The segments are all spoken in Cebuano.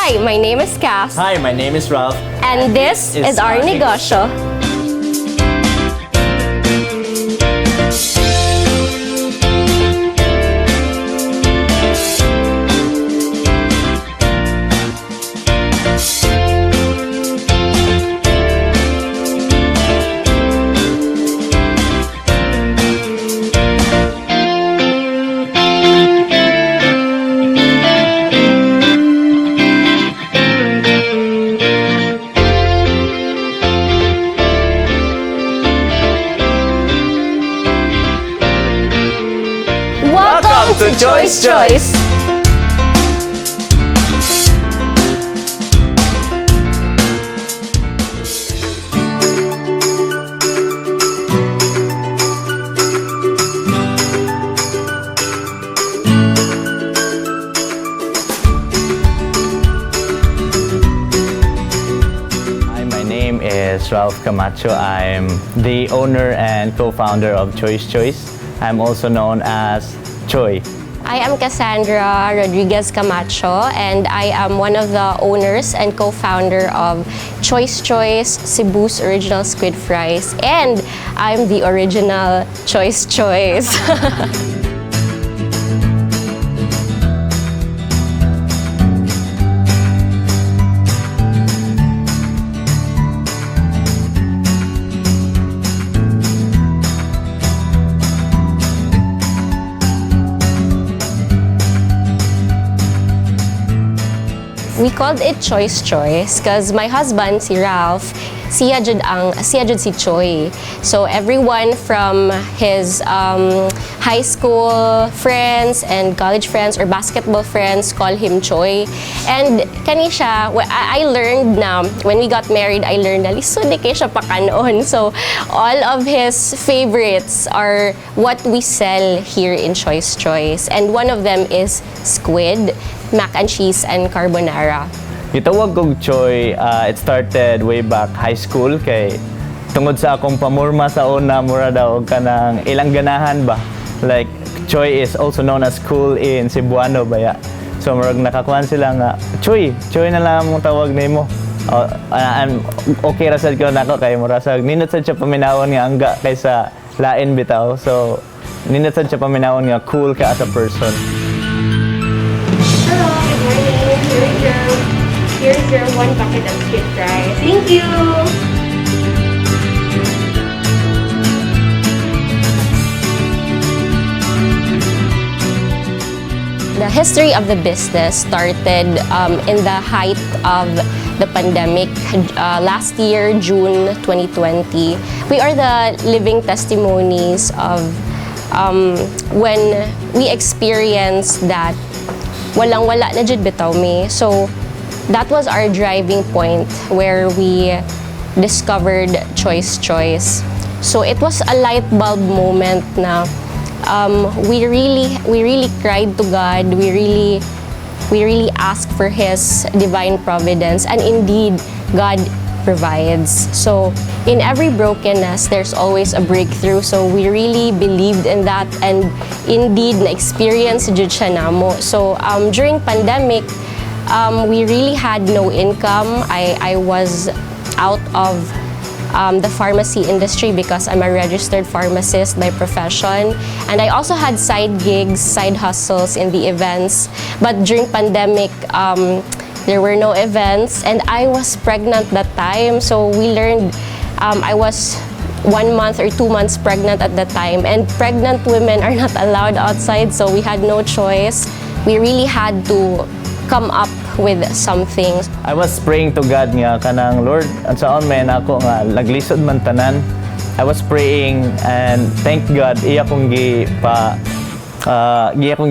Hi, my name is Cass. Hi, my name is Ralph. And this is our negosyo. Welcome to Choice Choice. Hi, my name is Ralph Camacho. I'm the owner and co-founder of Choice Choice. I'm also known as Choi. I am Cassandra Rodriguez Camacho, and I am one of the owners and co-founder of Choice Choice, Cebu's Original Squid Fries, and I'm the original Choice Choice. We called it Choice Choice because my husband, si Ralph, siya jud si Choi. So everyone from his high school friends and college friends or basketball friends call him Choi. And kani siya, I learned na when we got married, I learned na lisod di kay siya pakanon. So all of his favorites are what we sell here in Choice Choice. And one of them is squid, mac and cheese, and carbonara. Gitawag kog Choi, it started way back high school kay tungod sa akong pamurma sa una, mura daw og kanang ilang ganahan ba. Like, Choi is also known as cool in Cebuano baya. So murag nakakuan sila nga Choi, Choi na lang among tawag nimo. Oh, I'm okay ra sad ko nako kay mura sa nindot sad siya paminawon nga angga kaysa lain bitaw. So nindot sad siya paminawon nga cool ka as a person. Hello, good morning. Here's your one bucket of squid fries. Thank you. The history of the business started in the height of the pandemic last year, June 2020. We are the living testimonies of when we experienced that walang-wala na jud bitaw mi. So that was our driving point where we discovered Choice Choice. So it was a light bulb moment na we really cried to God. We really asked for His divine providence, and indeed God provides. So in every brokenness, there's always a breakthrough. So we really believed in that, and indeed na-experience jud siya namo. So during pandemic, we really had no income. I was out of the pharmacy industry because I'm a registered pharmacist by profession. And I also had side gigs, side hustles in the events. But during pandemic, there were no events and I was pregnant that time. So we learned, I was 1 month or 2 months pregnant at the time. And pregnant women are not allowed outside, so we had no choice. We really had to come up with something. I was praying to God nga kanang, "Lord, unsaon may nako nga naglisod man tanan?" I was praying and thank God iya kong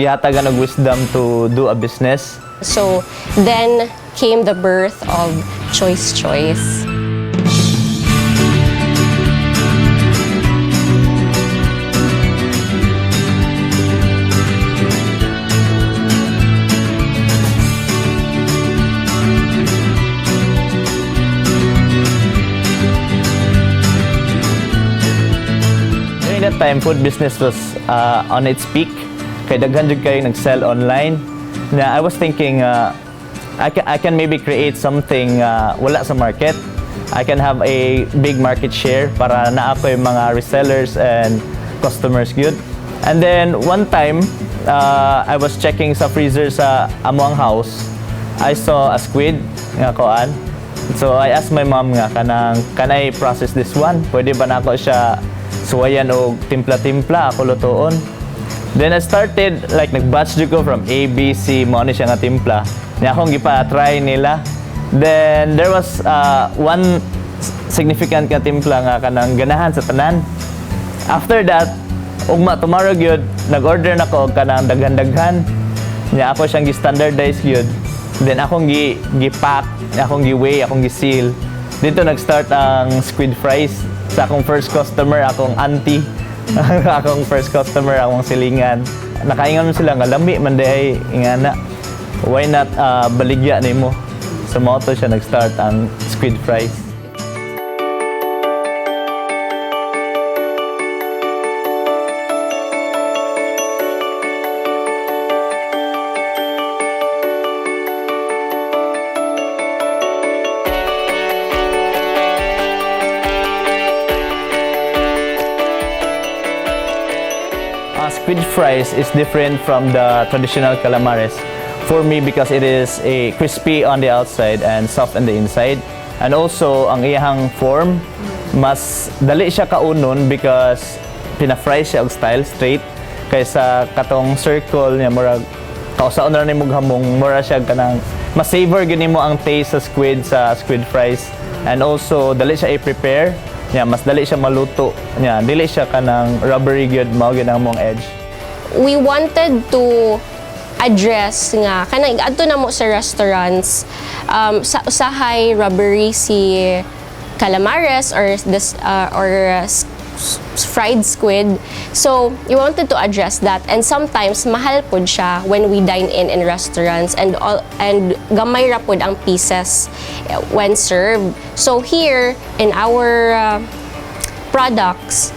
gihatagan og wisdom to do a business. So then came the birth of Choice Choice. During that time, food business was on its peak. Kay daghan jud kayo nag-sell online. Na I was thinking, I can maybe create something wala sa market. I can have a big market share para naa koy mga resellers and customers gyud. And then one time, I was checking sa freezer sa among house. I saw a squid nga koan. So I asked my mom nga kanang, "Can I process this one? Pwede ba nako siya suwayan og timpla-timpla ako lutuon?" Then I started like nag-batch jud ko from A, B, C, mao ni siya nga timpla. Nya akong gipa-try nila. Then there was one significant nga timpla nga kanang ganahan sa tanan. After that, ugma tomorrow gyud, nag-order na ko og kanang daghan-daghan. Nya ako siyang gi-standardize gyud. Then akong gi gi-pack, akong gi-weigh, akong gi-seal. Dito nag-start ang squid fries sa akong first customer, akong auntie. Akong first customer, akong silingan. Nakaingon sila nga lami man diay ingana. Why not baligya nimo? So mao to siya nag-start ang squid fries. Squid fries is different from the traditional calamares for me because it is a crispy on the outside and soft on the inside. And also, ang iyahang form, mas dali siya kaunon because pina-fry siya og style straight kaysa katong circle niya, murag kausaon na nimo hamong, mura siya kanang mas savor gyud nimo ang taste sa squid fries. And also dali siya i-prepare niya, mas dali siya maluto niya, dili siya kanang rubbery gyud. Mao gyud ang among edge. We wanted to address nga kanang adto na mo sa restaurants, sa usahay rubbery si calamares or this or fried squid. So we wanted to address that, and sometimes mahal pod siya when we dine in restaurants and all, and gamay ra pod ang pieces when served. So here in our products,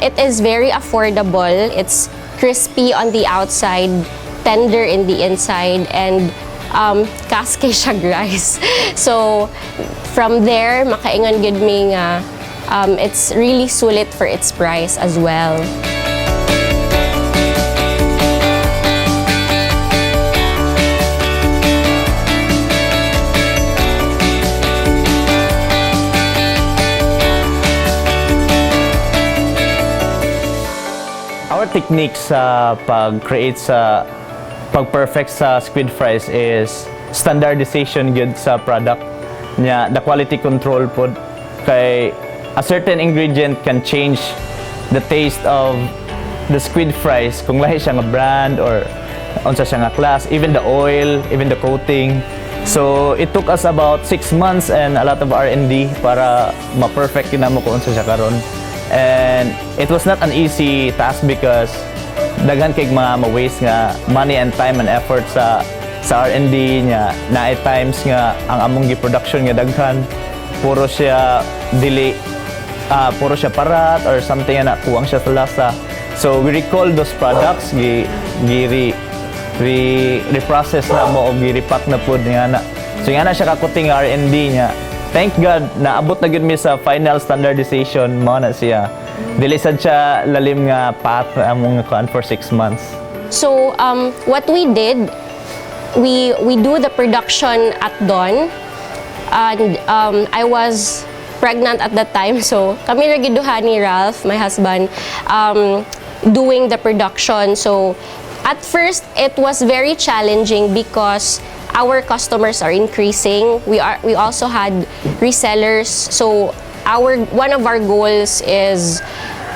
it is very affordable. It's crispy on the outside, tender in the inside, and kaskay siya rice. So, from there, makaingon gyud mi nga it's really sulit for its price as well. Our technique sa pag-create, sa pag-perfect sa squid fries is standardization gyud sa product niya, the quality control pod, kay a certain ingredient can change the taste of the squid fries kung lahi siya nga brand or unsa siya nga class, even the oil, even the coating. So it took us about 6 months and a lot of R&D para ma-perfect yun namo kung unsa siya karon. And it was not an easy task because daghan kay mga ma-waste nga money and time and effort sa R&D niya. Na at times nga ang among gi-production nga daghan, puro siya dili puro siya parat or something na kuwang siya sa lasa. So we recall those products, gi gi re, re, reprocess na mo og gi-repack na pud nga na. So nga na siya kakuting R&D niya. Thank God naabot na gyud mi sa final standardization. Mao na siya. Dili sad siya lalim nga path among kuan for 6 months. So what we did, we do the production at dawn, and I was pregnant at that time. So kami ra gyud duha ni Ralph, my husband, doing the production. So at first, it was very challenging because our customers are increasing. We also had resellers. So our one of our goals is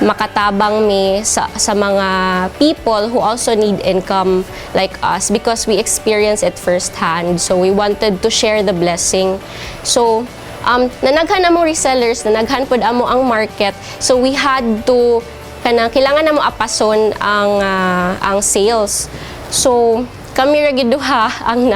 makatabang mi sa mga people who also need income like us because we experience it firsthand. So we wanted to share the blessing. So nanaghan amo resellers, nanaghan pod amo ang market. So we had to kanang kailangan namo apason ang sales. So kami ra gyud duha ang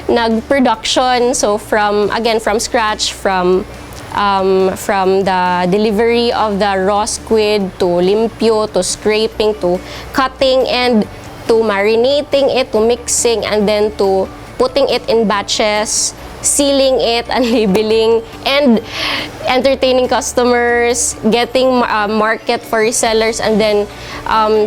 nag production. So from again from scratch, from the delivery of the raw squid to limpyo to scraping to cutting and to marinating it to mixing and then to Putting it in batches, sealing it and labeling, and entertaining customers, getting market for resellers, and then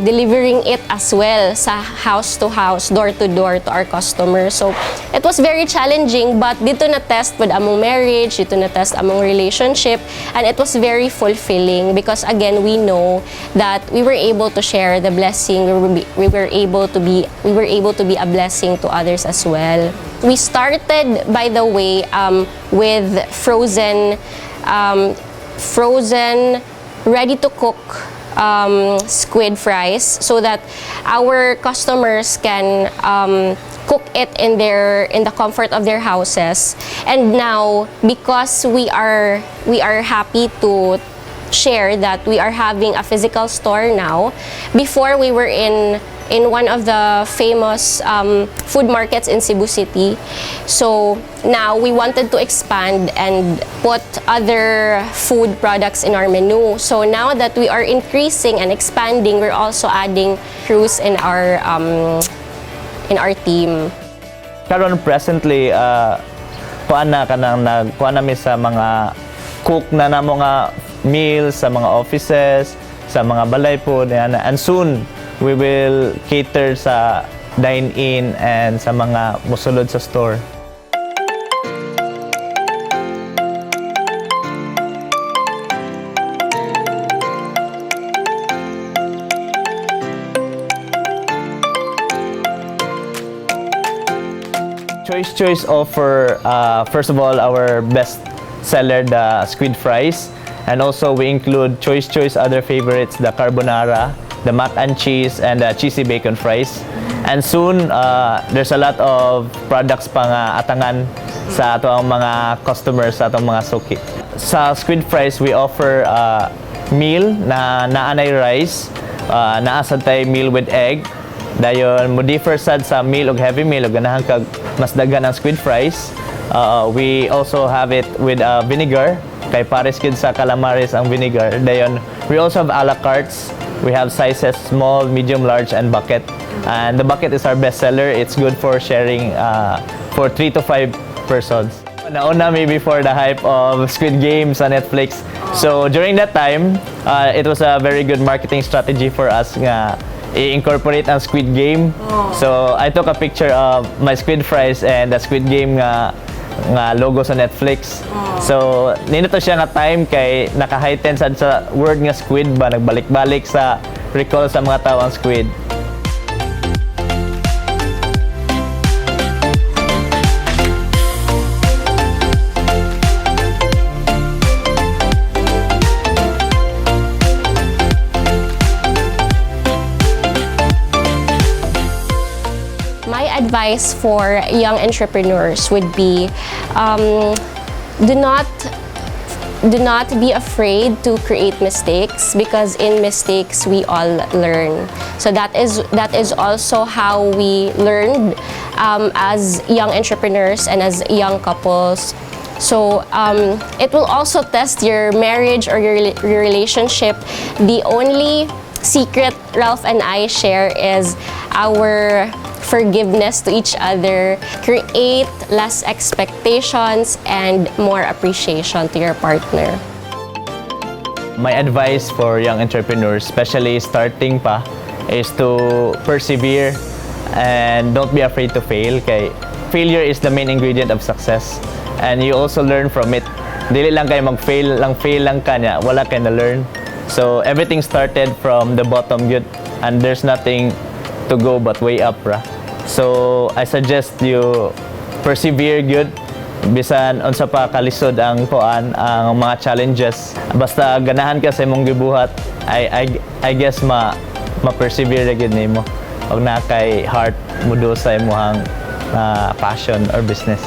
delivering it as well sa house to house, door to door to our customers. So it was very challenging, but didto na test with among marriage, didto na test among relationship, and it was very fulfilling because, again, we know that we were able to share the blessing, we were able to be a blessing to others as well. We started, by the way, with frozen, ready to cook squid fries so that our customers can cook it in the comfort of their houses. And now, because we are happy to share that we are having a physical store now. Before, we were in one of the famous food markets in Cebu City. So now we wanted to expand and put other food products in our menu. So now that we are increasing and expanding, we're also adding crews in our team. Karon presently, kuan na kanang nag kuan na mi sa mga cook na namo nga meals sa mga offices, sa mga balay po yan. And soon we will cater sa dine-in and sa mga musulod sa store. Choice Choice offer, first of all, our best seller, the squid fries. And also we include Choice Choice other favorites, the carbonara, the mac and cheese, and the cheesy bacon fries. And soon, there's a lot of products pa nga atangan sa atoang mga customers, sa atong mga suki. Sa squid fries, we offer meal na naanay rice, naa sad tay meal with egg. Dayon mo differ sad sa meal og heavy meal og ganahan kag mas daghan ang squid fries. We also have it with vinegar kay pares gid sa calamaris ang vinegar. Dayon we also have a la cartes. We have sizes small, medium, large and bucket. And the bucket is our best seller. It's good for sharing for 3 to 5 persons. Nauna mi before the hype of Squid Game sa Netflix. So during that time, it was a very good marketing strategy for us nga i-incorporate ang Squid Game. So I took a picture of my squid fries and the Squid Game nga logo sa Netflix. So nindot to siya nga time kay naka-heighten sad sa word nga squid ba, nagbalik-balik sa recall sa mga tao ang squid. My advice for young entrepreneurs would be do not be afraid to create mistakes, because in mistakes we all learn. So that is also how we learned as young entrepreneurs and as young couples. So it will also test your marriage or your relationship. The only secret Ralph and I share is our forgiveness to each other. Create less expectations and more appreciation to your partner. My advice for young entrepreneurs, especially starting pa, is to persevere and don't be afraid to fail. Kay failure is the main ingredient of success. And you also learn from it. Dili lang kayo mag-fail lang, fail lang ka niya, wala kayo na-learn. So everything started from the bottom good and there's nothing to go but way up ra. So I suggest you persevere good bisan unsa pa kalisod ang kuan, ang mga challenges, basta ganahan ka sa imong gibuhat, I guess ma ma-persevere ra gyud nimo og naa kay heart mo do sa imong passion or business.